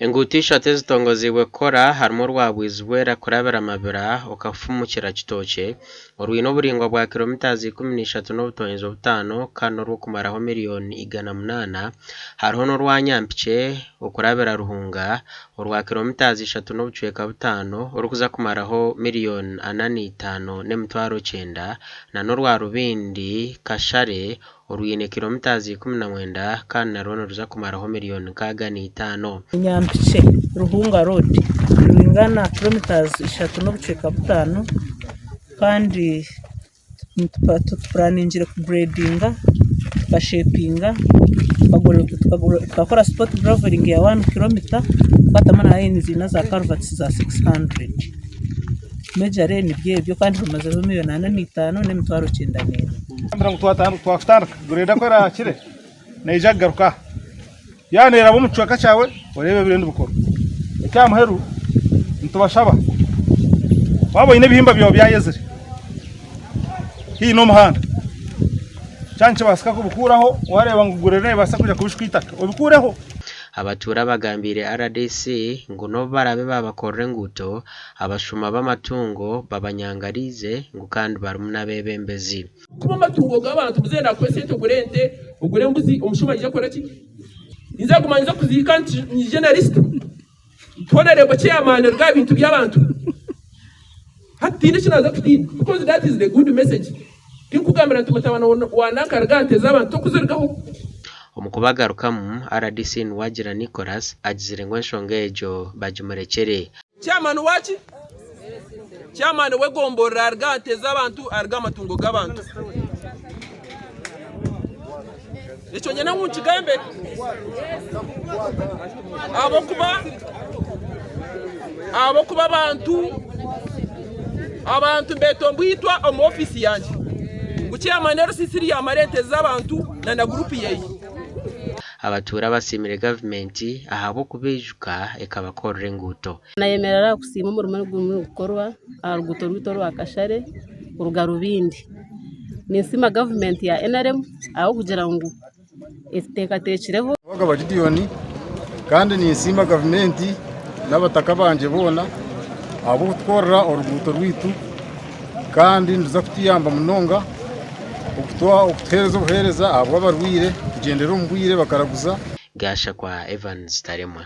Enguuto ishatu ezitongoziibwe kukora harimu orwa Bwizibwera kurabira Mabira okafumukira Kitookye, orwine oburaingwa bwa kiromitazi 13 n'obutoonyezo butaano kandi n'orw'okumaraho miriyoni 800. Hariho n'orwa Nyampikye okurabira Ruhunga orwa kiromitazi ishatu n'obucweka butaano orurikuza kumaraho miriyoni 45,900 n'orwa Rubindi Kashare orwine kiromitazi 19 kandi narwo niruza kumaraho miriyoni 65. Nyampikye Ruhunga road nirwingana kilometres ishatu n'obucweka butaano kandi tupuraaningire kuguredinga tukashepinga tukakora spot graveling ya one kilometer twatamu na layini ziine za karuvati za 600 majorly nibyo ebyo kandi rumazireho miriyoni 45 n'emitwaro 91. Ngira ngu twakutandika grade ku eraakire neija kugaruka aha. Yaaba neeraba omu kicweka kyawe oreebe ebiriyo nibikorwa. Eky'aha muheru nitubashaba waaba oine ebihimba byawe byayezire haihi n'omuhanda kyaba nikibaasika kubikuuraho waareeba ngu grade neebaasa kwija kubishuka eitaka obikuureho. Abatuura bagambiire rdc ngu n'obu baraabe baabakorera enguuto, Abashuma b'amatungo babanyangariize ngu kandi barimu n'abeebembezi. Kuba amatungo g'abantu muzeeyi naakuha esente ogure ente, ogure embuzi, omushuma aije akore ki? Ninza kuguma ninza kuziika nti nyije na lisiti honourable chairman ruga aha bintu by'abantu. Hati tihaine eki naaza kutiina because that is the good message. Tinkugambira nti mutabani wa nanka aruga aha nte z'abantu tokuzirugaho. Omu kubagarukamu, rdc Nuwagira Nicholas agizire ngu enshonga egyo bagimurekyere. Chairman waki? Chairman w'egomborora aruga aha nte z'abantu aruga aha matungo g'abantu. Ekyo nyine ngu nkigambe ahabw'okuba ahabw'okuba abantu abantu mbetomboitwa omu ofiisi yangye ngu chairman Rusisiri yamara ente z'abantu na na gurupu yeye. Abatuura basiimire gavumenti ahabw'okubaijuka ekabakorera enguuto. Nayemerera aha kusiima omurimo ogurimu nigukorwa aha ruguuto rwaitu orwa Kashare kuruga Rubindi. Ninsiima gavumenti ya NRM ahabw'okugira ngu etuteekateekireho. Bagaba Gideon kandi ninsiima gavumenti n'abataka bangye boona ahabw'okutukorera oruguuto rwaitu kandi niruza kutuyamba munonga okutuheereza obuheereza ahabw'abarwaire kugyendera omu bwire bakaraguza. Gashakwa Evans Taremwa.